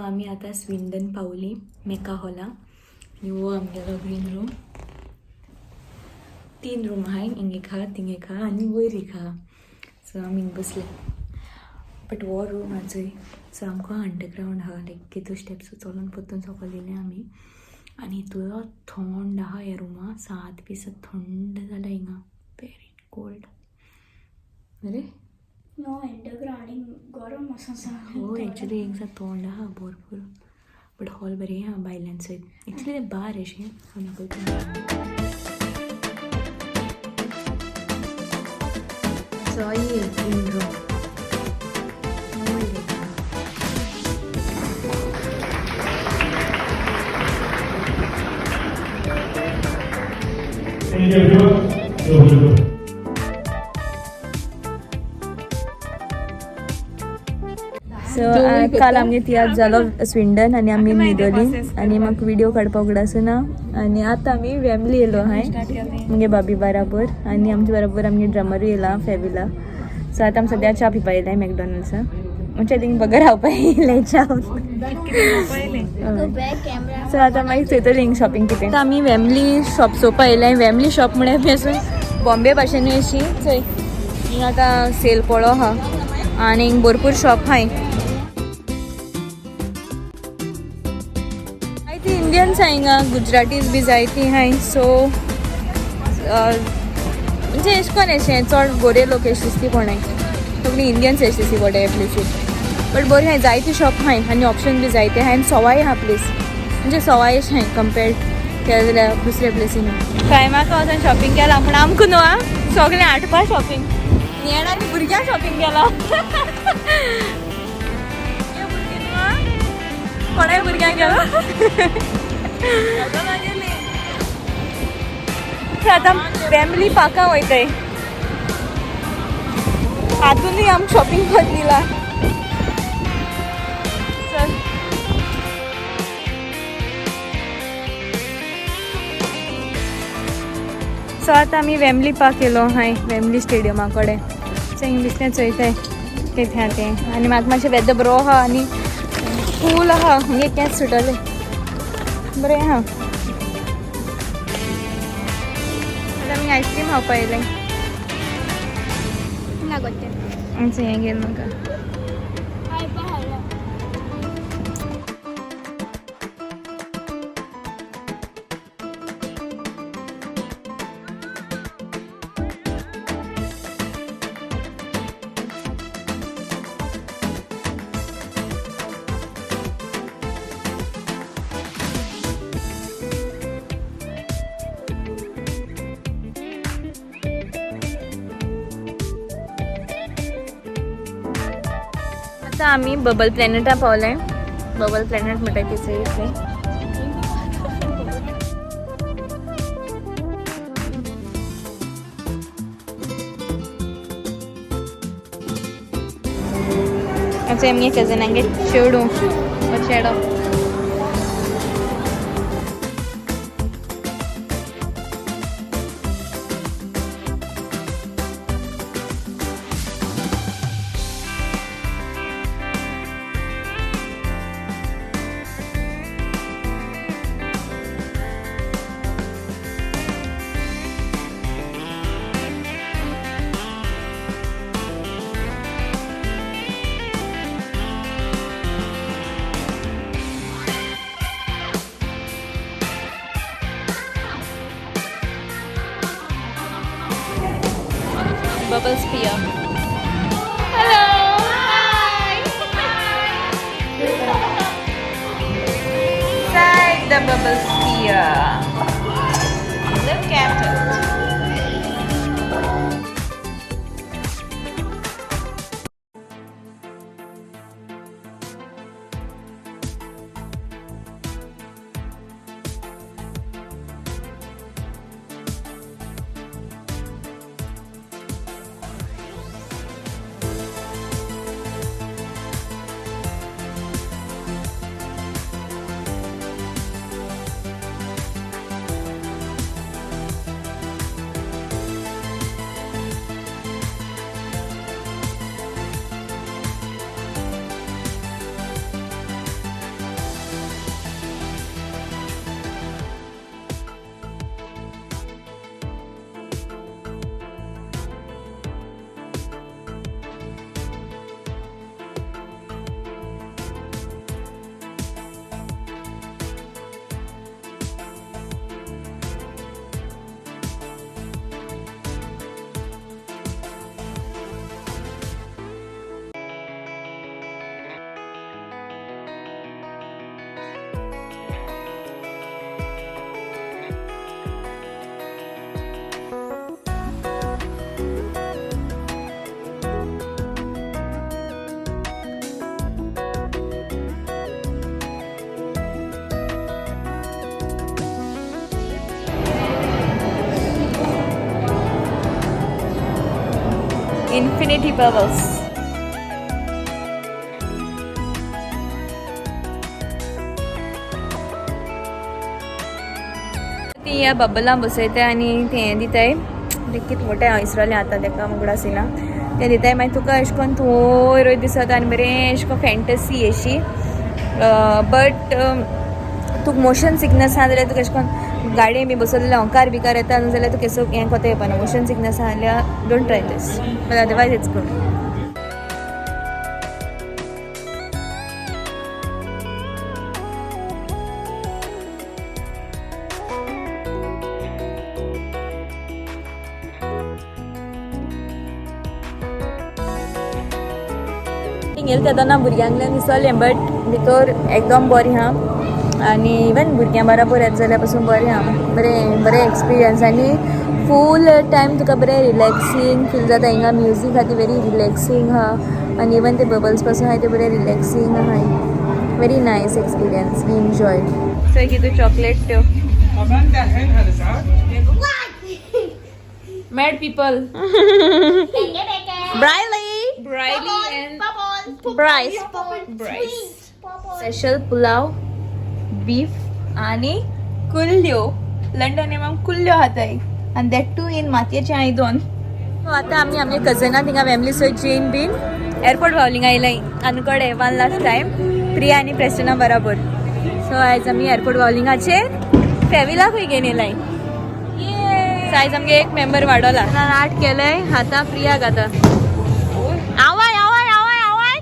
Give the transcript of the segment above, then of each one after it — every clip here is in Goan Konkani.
आमी आतां स्विंडन पावली मेका हॉला आनी हो आमगेलो ग्रीन रूम. 3 रूम आहाय, हिंग एक आहा, थिंग एक आहा आनी वयर एक आहा. सो आमी हिंग बसले. बट हो रूम आजूय सामको अंडरग्रावंड आहा, लायक कितू स्टेप्स चलोन परतून सकयल येयले आमी. आनी इतलो थंड आहा ह्या रुमा, 7 बी थंड जाला हिंगा, वेरी कोल्ड. अरे नो अंडरग्राउंड गरम आसा. हो एक्चुली हिंग थंड आहा भरपूर. बट हॉल बरें आहा भायल्यान सयत. एक्चुली तें बार अशें हांव दाखयता. So he green room. Thank you everyone. So काल आमगे तियात्र जालो स्विंडन आनी आमी न्हिदली आनी म्हाका व्हिडिओ काडपाक उगडासना. आनी आतां आमी वेमली येयलो हांय मुगे भाभी बराबर आनी आमचे बराबर आमगे ड्रमरूय येयला फेबिला. सो आतां आमी सद्या च्या पिवपा येयलाय मॅकडॉनल्ड्सा. म्हणजे थिंग बगर खावपा येयलाय च्या. सो आतां मागीर चोयतली हिंग शॉपिंग कितें. आतां आमी वेमली शॉप चोवपा येयलाय. वेमली शॉप म्हळ्यार आमी असून बॉम्बे भाशेनूय अशी चोय हिंग आतां सेल पडलो आहा आनी हिंग भरपूर शॉप आहाय. जायती इंडियन्स आहाय हिंगा, गुजरातीज बी जायती आहाय. सो म्हणजे एशें कोन्न अशें चड गोरे लोक अशें दिसती पडनाय, सगळीं इंडियन्स अशें दिसती पडटा ह्या प्लेसीर. बट बरी आहाय, जायती शॉप आहाय आनी ऑप्शन बी जायते आहाय आनी सवाय आहा प्लेस, म्हणजे सवाय अशें आहाय कंपेर्ड केलें जाल्यार दुसऱ्या प्लेसीन. क्रायमाक वचून शॉपिंग केलां पूण आमकां न्हू आं सगळें हाडपा शॉपिंग येणारी भुरग्यांक शॉपिंग केलां. कोणाय भुरग्यांक केलां. आतां फॅमिली पार्का वयताय, हातूनय आमकां शॉपिंग करून दिला. चल सो आतां आमी वेमली पार्क येयलो हांय, वेमली स्टेडियमा कडेन. सो हिंग बिसलें चोयताय कितें आहा तें. आनी म्हाका मातशें वेदर बरो आहा आनी कूल आहा, मुगे केंस सुटले बरें आहा. आतां आमी आयस्क्रीम खावपा येयले. आमचें हें घेवन म्हाका. आतां आमी बबल प्लॅनेटा पावले. बबल प्लॅनेट म्हणटा तिचें इतलें. आमचे आमगे कजनांगे चेडूं चेडो. Bubble sphere. Hello. Hi. Inside the bubble sphere. Look at it. Infinity bubbles. ती ह्या बबलां बसयताय आनी तें हें दिताय, तें कितें म्हणटाय हांव विसरलें आतां तेका, उगडास येना. तें दिताय, मागीर तुका अशें करून तूं वयर वयर दिसता आनी बरें अशें करून फॅन्टसी अशी. बट तुका मोशन सिकनस आहा जाल्यार तुका अशें करून गाडये बी बसलें जाल्यार ओंकार बिकार येता न्हू, जाल्यार तुका केसो हें कोता येवपाना. मोशन सिकनस आहा जाल्यार don't try this, but otherwise it's good. गेले तेदोना भुरग्यांक दिसलें, बट भितर एकदम बरें आहा आनी इवन भुरग्यां बराबर येत जाल्यार पासून बरें आहा. बरें बरें एक्सपिरियन्स आनी फूल टायम तुका बरें रिलॅक्सींग फील जाता. हिंगा म्युजीक आहा ती वेरी रिलॅक्सींग आहा आनी इवन ते बबल्स पासून आहा ते बरें रिलॅक्सींग आहा. Very nice experience, we enjoy. So कितें चॉकलेट त्यो. Mad people. Briley. Briley and Bryce. Bryce. Special pulao, beef आनी कुल्ल्यो. लंडन आम कुल्ल्यो खाताय आनी that two in मातयेचें आयदन. आतां आमी आमगे कजना थिंगा फॅमिली सयत जेन बीन एअरपोर्ट पावलिंग आयलाय आनी वन लास्ट टायम प्रिया आनी प्रेस्टना बराबर. सो आयज आमी एअरपोर्ट पावलिंगाचेर फेविलाकूय घेवन येयलाय. सो आयज आमगे एक मेंबर वाडोला. आठ केलंय आतां प्रिया खाता. आवाय आवाय आवाय आवाय.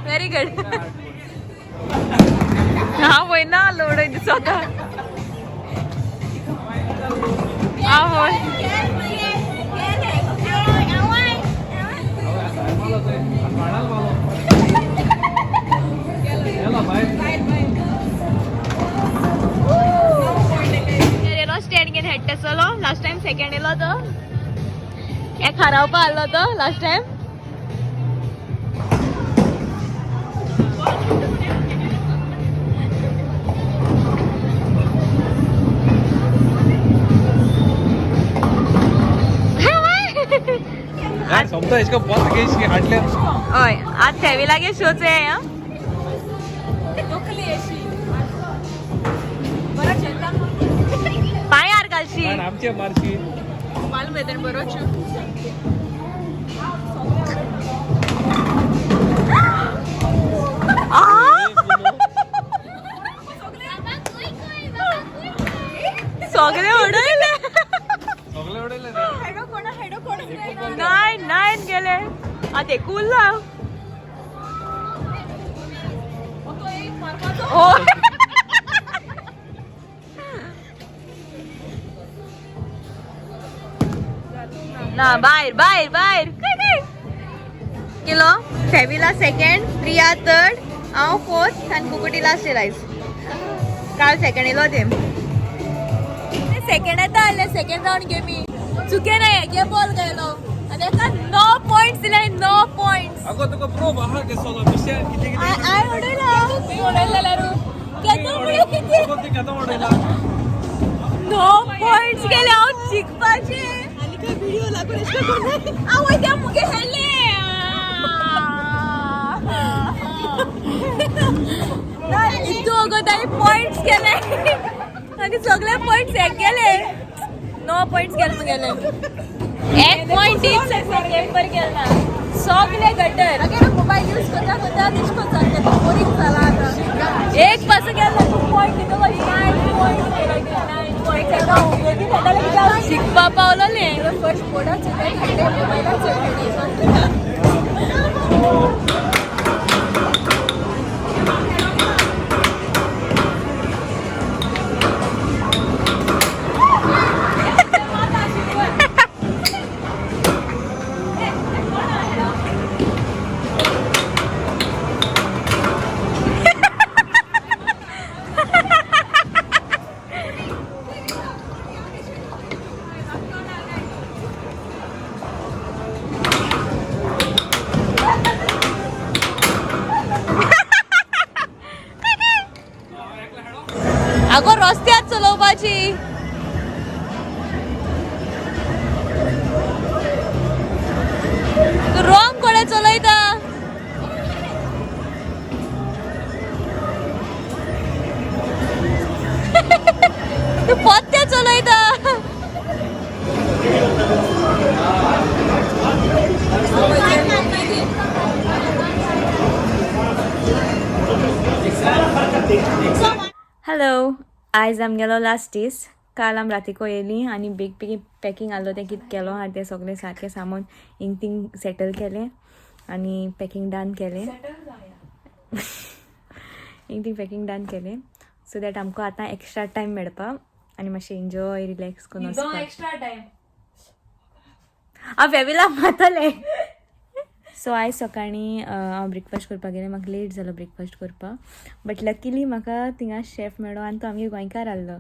Very good. हा वय ना लोड दिसता. आवय. येलो स्टँड घेवन हेडटा चलो. लास्ट टायम सेकंड येयलो तो, हे खारावपा आसलो तो लास्ट टायम. सोमता इसका बहुत केस की हाडले. हय, आज फेविलागे शोच आहे हा. पांयार घालशी. आमचे मारशी. सगळे उडयले. सगळे उडयले. नायन नायन गेले आतां एक उरला. हो ना, भायर भायर भायर. काय काय केलो. फेविला सेकंड, प्रिया थर्ड, हांव फोर्थ आनी कुकुटी लास्ट येयला आयज. काल सेकंड येयलो ते सेकंड येता आसले सेकंड रावंड गेमी चुके ना हेगे बॉल घायलो आनी एका 9 पॉयंट्स दिले, 9 पॉयंट्स. अगो तुका प्रूफ आहा केसो विषय किती किती. हांवें उडयला, केदो किती. अगो ती केदो उडयला. 9 पॉयंट्स गेले. हांव जिखपाचें आनी काय व्हिडिओ लागून आवय त्या मुगे हेडले. इतू अगो ताणी पॉयंट्स केले आनी सगळे पॉयंट्स एक गेले. 9 पॉयंट्स गेले मुगेले. एक पॉयंट गेम गेला सगळे गटर. मोबायल यूज करता करता दिश्को जाता बोरींग जाला आतां. एक पासून गेलो पॉयंट दितलो 9 पॉयंट 9 पॉयंट शिकपा पावलो न्ही. फर्स्ट बोर्डाचेर मोबायलाचेर. चलोवपाची. तूं रॉंग कोडे चलयता. तूं पत्ते चलयता. हॅलो, आयज आमगेलो लास्ट दीस. काल आम रातीको येयली आनी बेग बेगीन पॅकिंग आहलो तें कितें केलो आहा तें सगळें सारकें सामान हिंग तींग सेटल केलें आनी पॅकिंग डन केलें. हिंग तींग पॅकिंग डन केलें सो that आमकां आतां एक्स्ट्रा टायम मेळपा आनी मातशें एन्जॉय रिलॅक्स करून वचपाक. एक्स्ट्रा टायम हांव फेमिला मातलें. सो आयज सकाळीं हांव ब्रेकफास्ट करपाक गेलें. म्हाका लेट जालो ब्रेकफास्ट करपाक, बट लकीली म्हाका थिंगा शेफ मेळ्ळो आनी तो आमगे गोंयकार आहलो,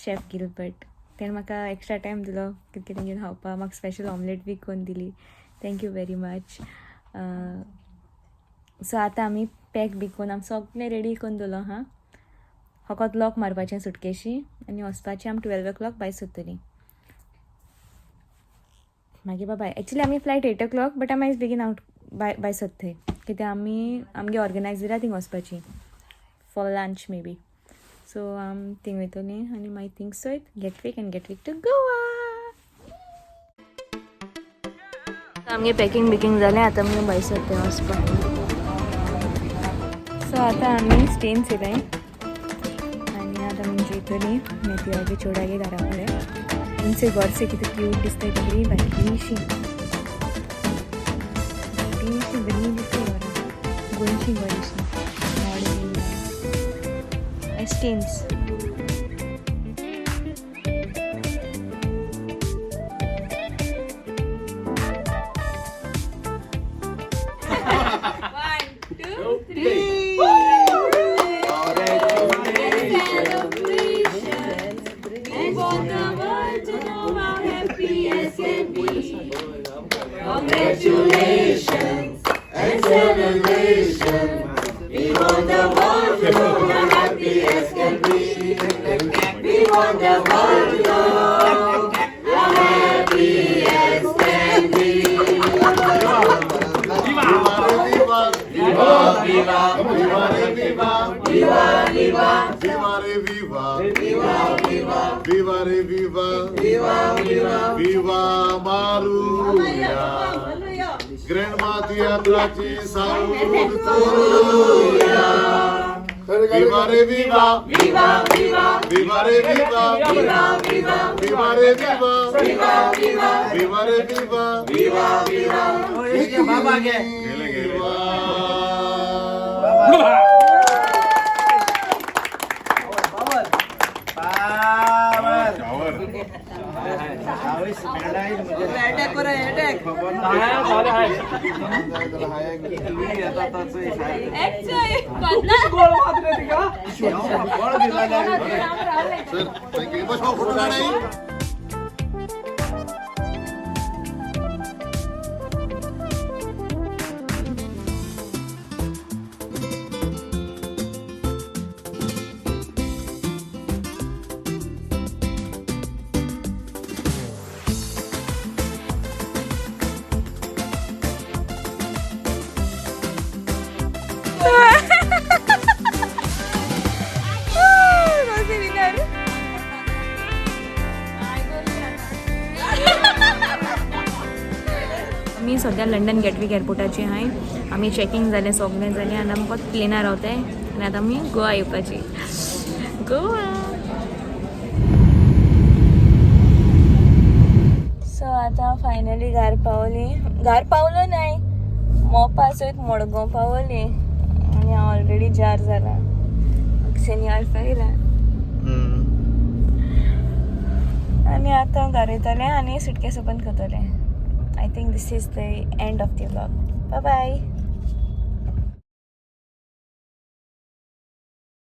शेफ गिलबर्ट. तेणें म्हाका एक्स्ट्रा टायम दिलो कितें कितें घेवन खावपाक. म्हाका स्पेशल ऑमलेट बी करून दिली. Thank you very much. So आतां आमी पॅक बी करून आमी सगळें रेडी करून दवरलो आहा. फकत लॉक मारपाचें सुटकेशी आनी वचपाचें. आमी 12 ओ क्लॉक भायर सोदतलीं. मागीर बाय. एक्चुली आमी फ्लायट 8 o'clock, but आमी आयज बेगीन आवट बाय बाय सोदताय, कित्याक आमी आमगे ऑर्गनायजरा थिंग वचपाची for lunch may be. So आम थिंग वयतलीं आनी मागीर thing Soyat Gatwick and Gatwick to Goa. आमगे पॅकिंग बिकींग जालें, आतां आमी भायर सरताय वचपाक. सो आतां आमी स्टेन येयलाय आनी आतां आमी जेयतलीं मेथयागे चेवडागे घरा कडेन. तुमचे गोरसे कितें क्यूट दिसताय, बरी बारकीशी बारकीशी बरी दिसता घरां, गोंयची गोंयची एस्टेन्स. One, two, three. We want the world to know how happy as can be. Congratulations and celebration. We want the world to know how happy as can be. We want the world to know how happy as can be. Viva, viva, viva, viva, viva, viva, viva, viva, viva, viva, viva, viva, viva, viva, viva Maruya. Grandma तियात्राची Saud करूया. Viva re viva, Viva, viva, viva re viva, viva, viva, viva re viva, viva, viva, viva re viva, viva, viva. Viva. गेले गेले. Sir, thank you. बस फोटो काढाई. Rosy winner. आमी सद्या लंडन गेटविक एअरपोर्टाचे हाय. आमी चॅकिंग जालें, सगळें जालें आनी आमकां प्लेनार रावताय आनी आतां आमी गोवा येवपाची. गोवा. सो आतां फायनली घार पावली. घार पावलो नाय, मोपा सयत मडगांव पावली आनी हांव ऑलरेडी जार जाला. सेनियर फायला आनी आतां घरा वयतलें आनी सुटकेस ओपन करतलें. I think this is the end of the vlog. Bye bye.